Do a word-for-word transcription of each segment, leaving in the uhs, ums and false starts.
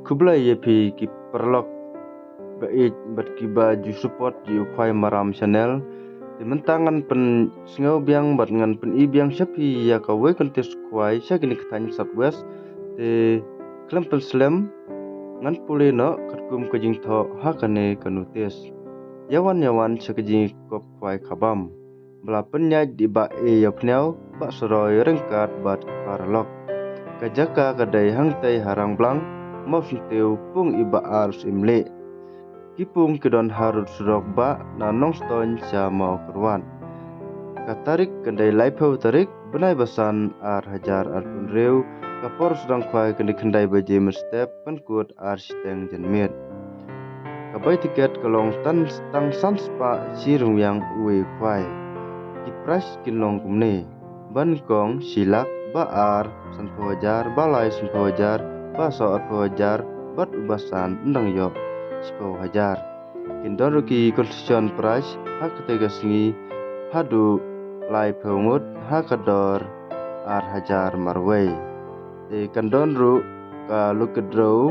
Khublei ïa phi ki paralok ba ïeit bad kiba ju support ïa u Khwai Maram Channel. Te mynta ngan pynsngew biang bad ngan pyni biang sha phi ïa kawei ka notice khwai sha kine ki thaiñ South West. Te khlem pynslem, ngan pule noh katkum ka jingthoh ha kane ka notice. Ïa wan ïa wan sha ka jingkop khwai khabam. Ba la pynïaid da i Bah E Ïawphniaw, Bah Saroi ryngkat bad ki paralok. Ka jaka ka dei hangtei ha Rangblang, Mawsyntiew, pung i Bah Ar Syiemlieh. Ki pung ki don harud surok bah na Nongstoiñ sha Mawkyrwat. Ka tarik ka dei laiphew tarik bnai ba san ar hajar arphew hynriew, ka por sdang khwai ka dei khyndai baje mynstep, pynkut ar shiteng janmiet. Ka bai tiket ka long tang san spah shi ryngwiang uwei u khwai. Ki prize kin long kumne: ba nyngkong shi lak, ba ar sanphew hajar, ba lai sanphew hajar, ba saw arphew hajar, bad uba san un dang ïoh shiphew hajar. Kin don ruh ki consolation prize ha katei ka sngi haduh laiphew ngut ha ka dor ar hajar marwei. Te kan don ruh ka lucky draw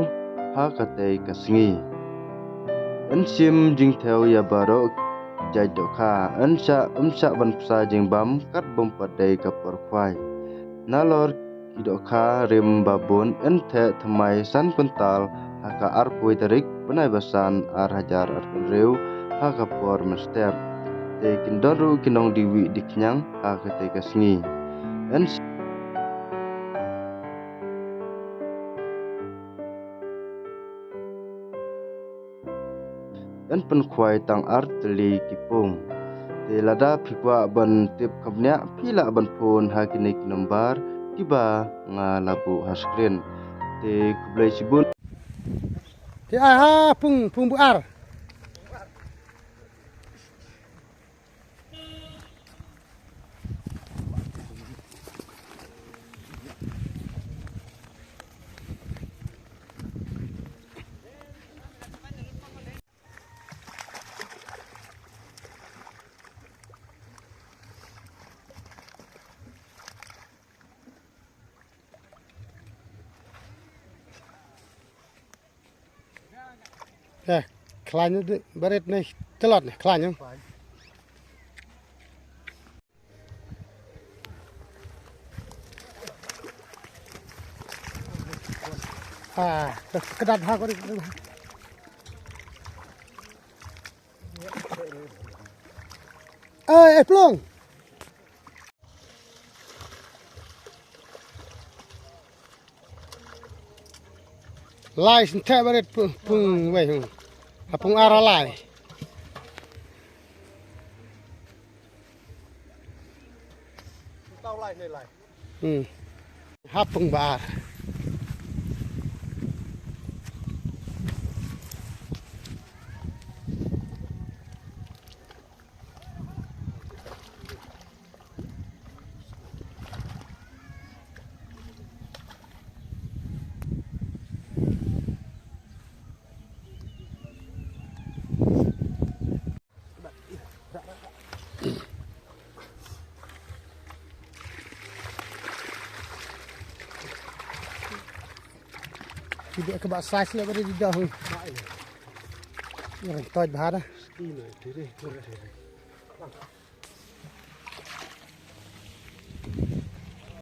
ha katei ka sngi. Yn shim jingthew ïa baroh ki jait dohkha. Yn shah, ym shah ban pynsa jingbam katba ym pat dei ka por khwai. Nalor ki dohkha rim ba bun yn theh thymmai san kwintal ha ka arphew tarik bnai ba san ar hajar arphew hynriew ha ka por mynstep. Te kin don ruh ki nongdie wih die khñiang ha katei ka sngi. Yn Yn pynkhwai tang ar tylli ki pung. Te lada phi kwah ban tip kham bniah, phi lah ban phone ha kine ki nombar kiba nga la buh ha screen. Te khublei shibun. Te ai ha pung, pung buh ar. Eh, khlaiñ de barit ne, tlot ne, khlaiñ. Ah, ka, ka dat ha ko. Eh, eh, plong. Lai sngewthuh barit pung, pung wei, hmm. Ha pung ar lai. Hmm. Ha pung ba ar. Ki dei ka ba size le ba dei di dah. Yang toi bha da.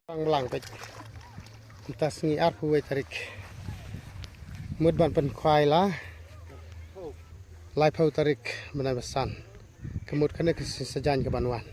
Blang blang peit. Mynta sngi arphew wei tarik. Mut ban pynkhwai la laiphew tarik bnai ba san. Ka mut kane ka sngi sajan ka ban wan.